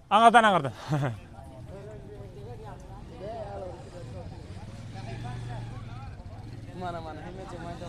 Aňyrdan aňyrdan. Mana mana hemme jemaýda.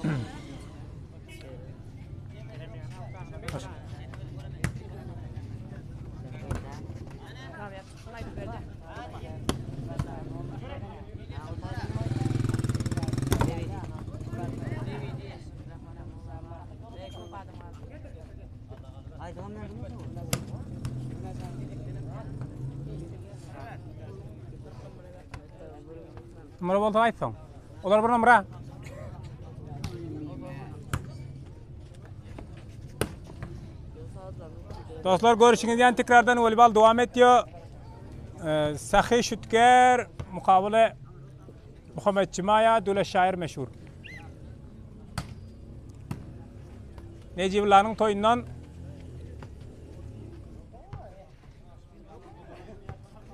Numara bolsa aýtsaň. Olar bir numara. Dostlar görüşüňiz ýaly tekrardan voleybol dowam etýär. Ee, Sahi Şütker mukabele Muhammed Çimaýa Döwlet şaýyr meşhur. Nejibullanyň toýundan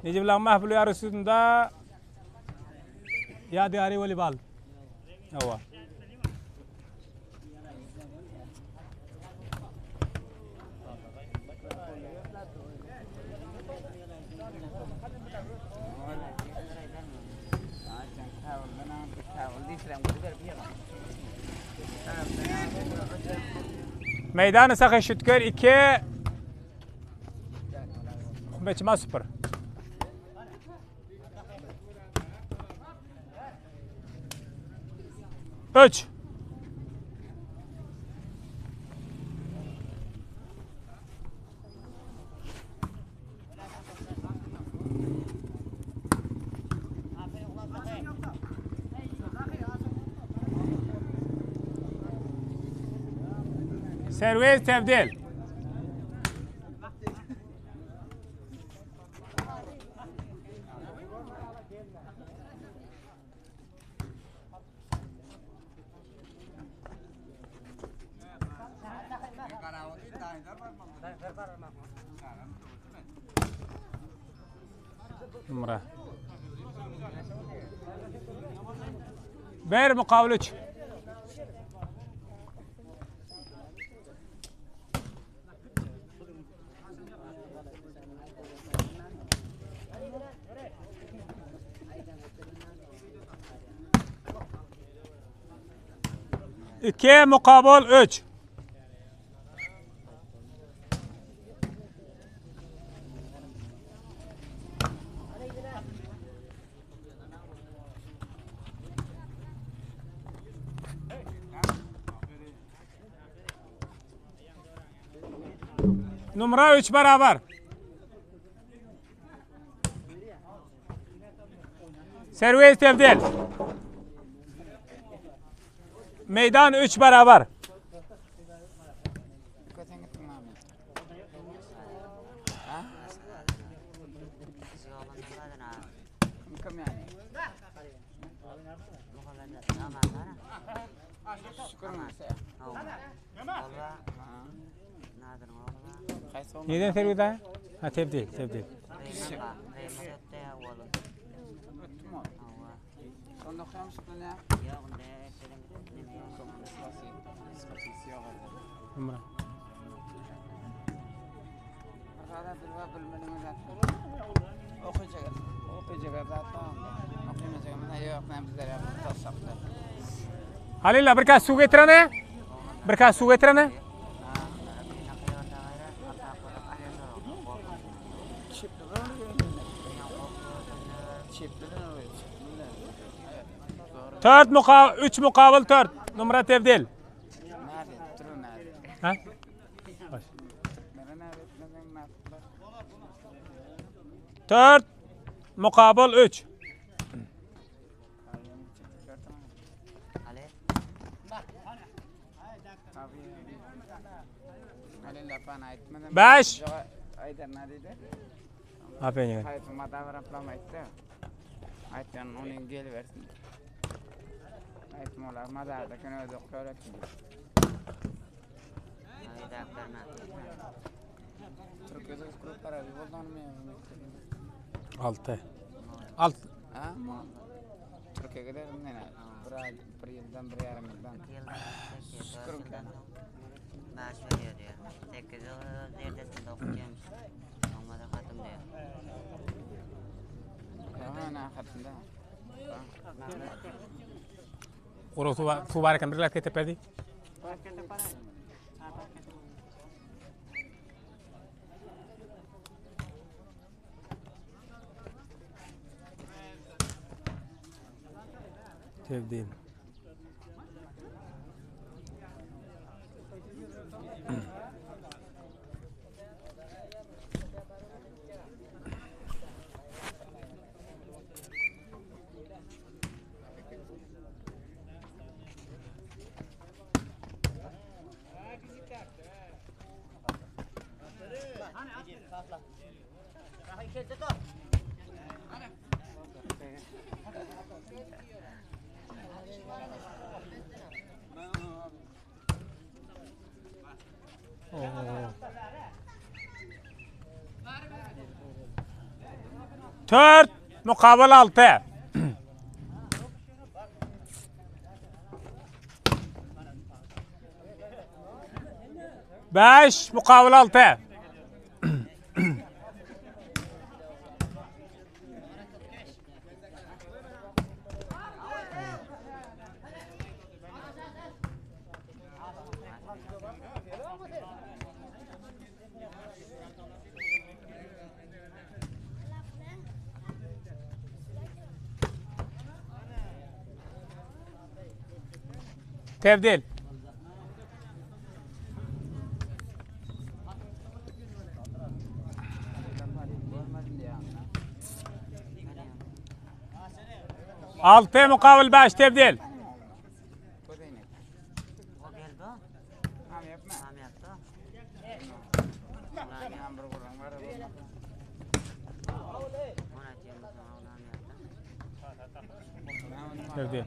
Nejibullanyň mahfili arasynda Ýadygary woleybol. Hawa. Meýdany Sahy Şütger 2 Muhammet 0. Üç. Servis tebdil. Numara. Bir mukabil üç. İki mukabil üç. Numara 3 beraber. Servis tebdil. Meydan 3 beraber. Neden servis ha? Ha tebdil, tebdil. Numara. Halil bir kas suw getirene. Bir kas suw getirene. Dört muka üç mukabil dört. Numara tebdil. Ha? Baş. Dört mukabil üç. Beş. Aferin ýigit. Altı. Alt. Türkiye giderim men bir ay, bir ýyldan, bir ýarym ýyldan. Şükür. Maaş veriyor diyor. 8 yıl neredesinde okuyacağım. Olmadı hatım diyor. Gura suw, suw bar eken bir glass getirip berdi. Tebdil. Tört mukabil altı. Beş mukabil altı. Tebdil. Altı mukabil beş tebdil. Tebdil.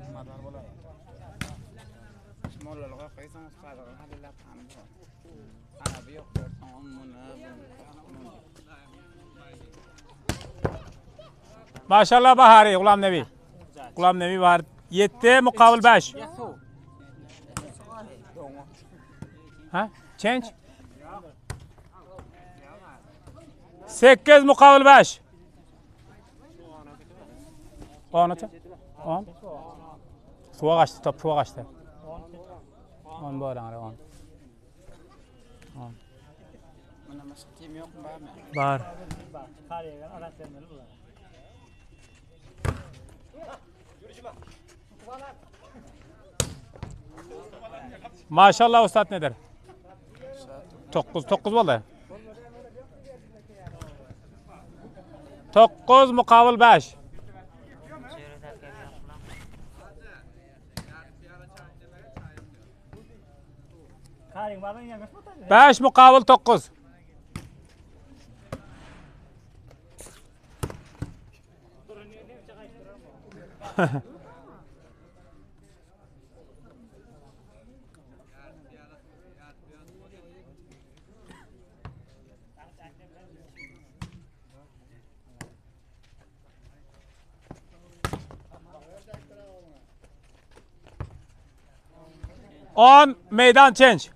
Maşallah Bahari, Gulam Nebi. Gulam Nebi Bahar. 7 mukabil 5. Ha? Change. 8 mukabil 5. 10 aça. 10. Suwa gaçdy, top suwa gaçdy. 10 bor aňry 10. 10. Bar. Maşallah ustat nedir? 9 9 boldy. 9 mukabil 5. 5 mukabil 9. On meydan change.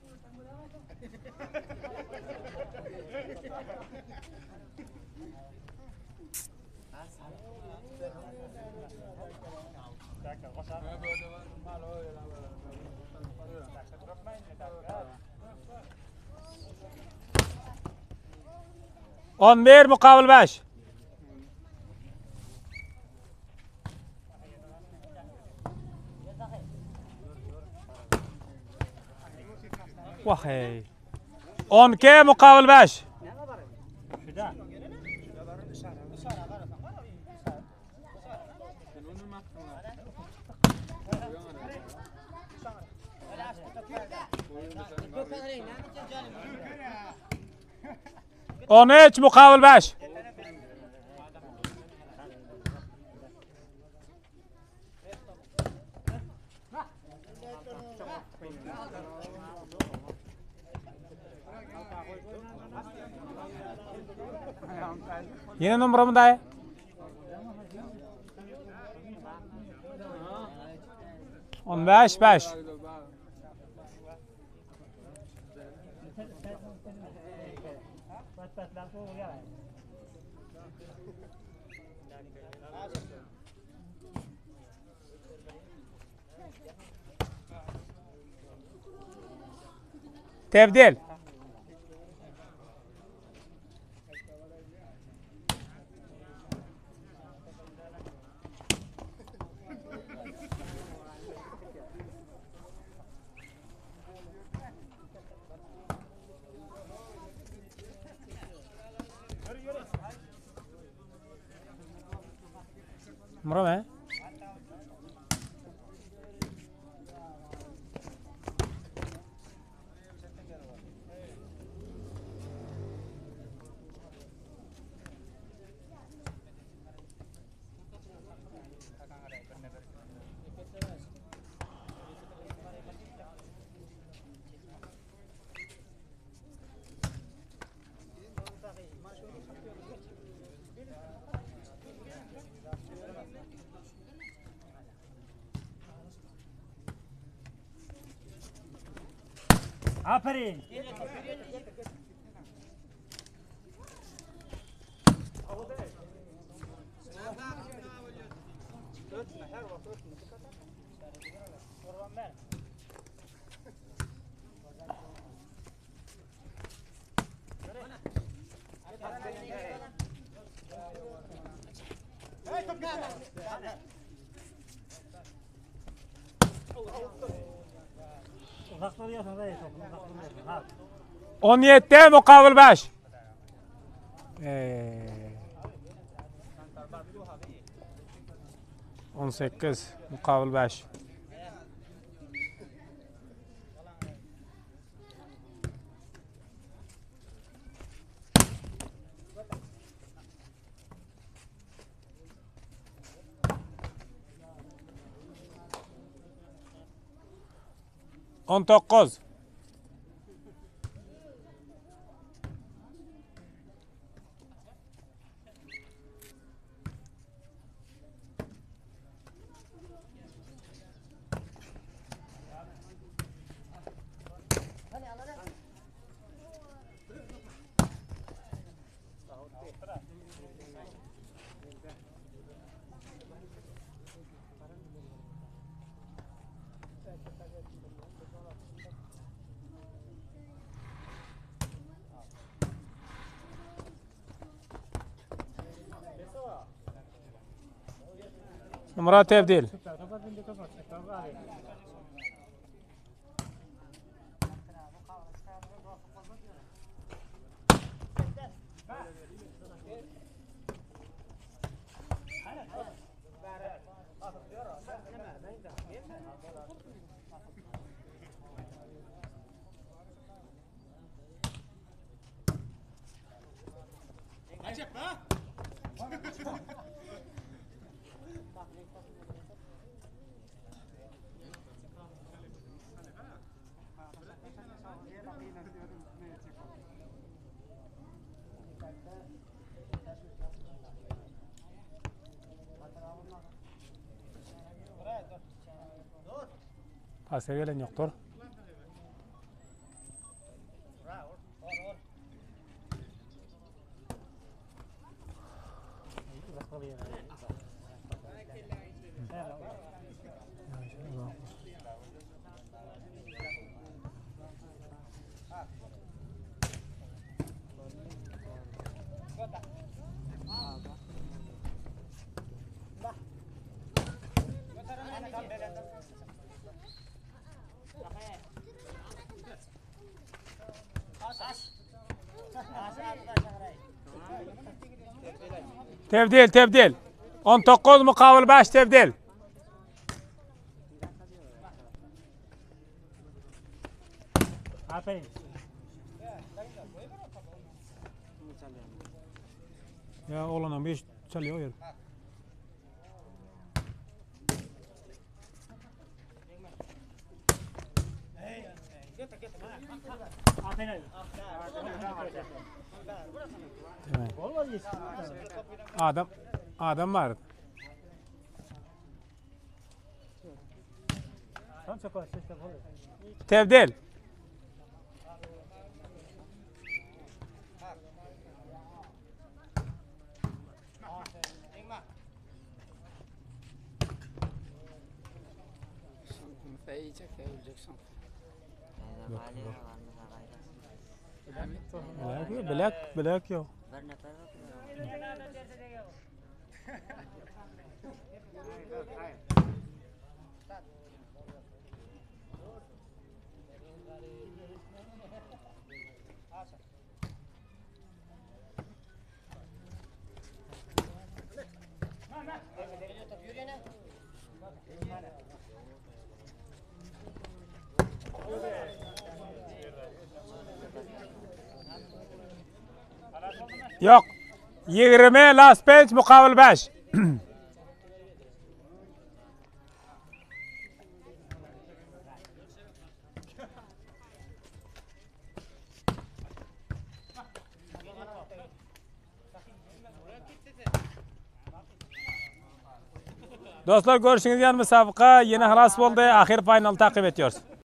On bir mukabil beş. Wah hey. 12 mukabil 5. On üç mukabil 5. Yine numaramı dayı. 15 5. Tebdil. Murat he? Aferin. Uzakta dayı topunu uzakta Ha. 17 mukabil 5. Ee, 18 mukabil 5. 19. Numara tebdil. Pasa gelen ýokdur. Tebdil, tebdil. 19 mukabil 5 tebdil. Aferin. Ya oğlanın bir çalıyor yer. Aferin. Tamam. Vallahi yesin. Adam adam vardı. Tam çok var. Ses yapalım. Tebdil. Ýa iýjek, ýa öljek soň. Bilek yok, bilek, bilek yok. Ýok. 20 last bench mukabil 5. Dostlar görüşüňiz ýaly musabaka ýene halas boldy. Ahyr final takyp etýäris.